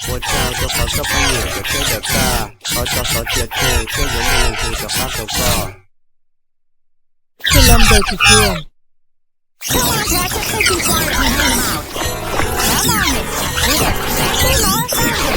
Ua tsaug rau qhov koj pab niam cov tsheb dawm tag, thov tso xov cia tseg thiab yuav muaj neeg hu rov qab rau koj. Shalom brother Ken. Come on, Patrick, could you quiet and hang out? Come on, it's Patrick. Come on, Patrick.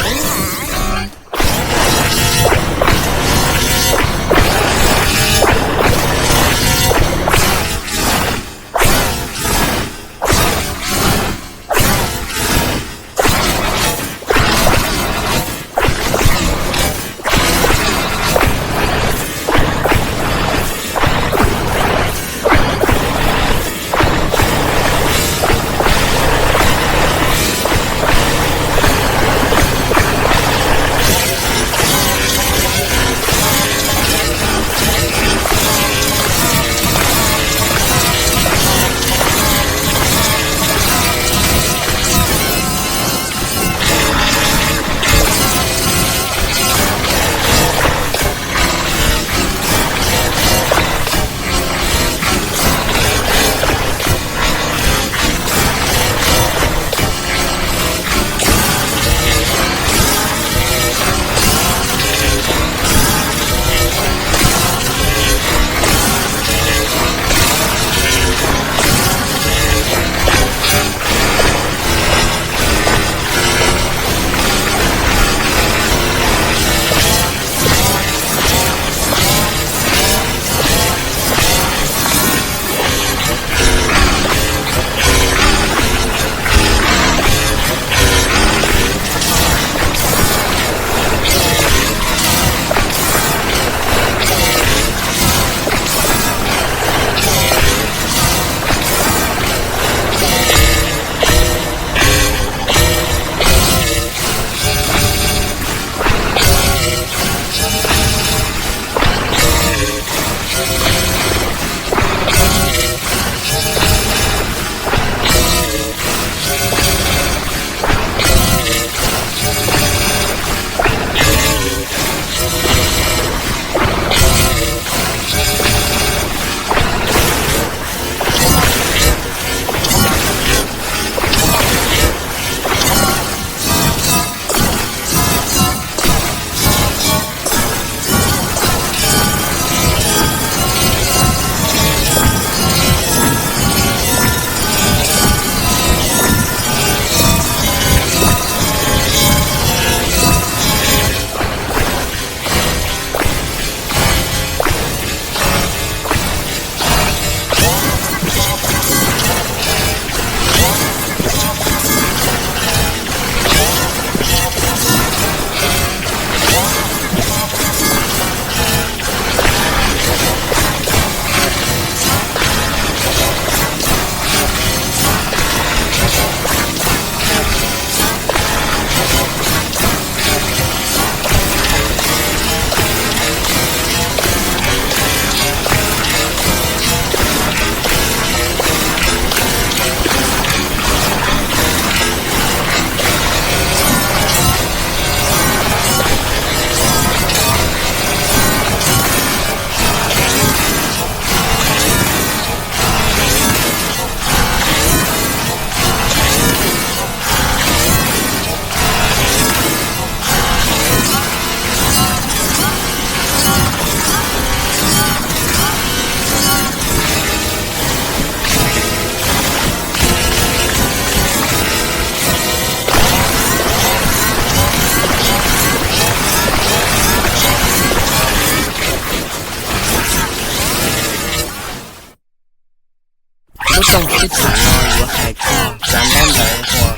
Lub tooj sib tham no yuav hais txog tsav ntaub ntawv hu ua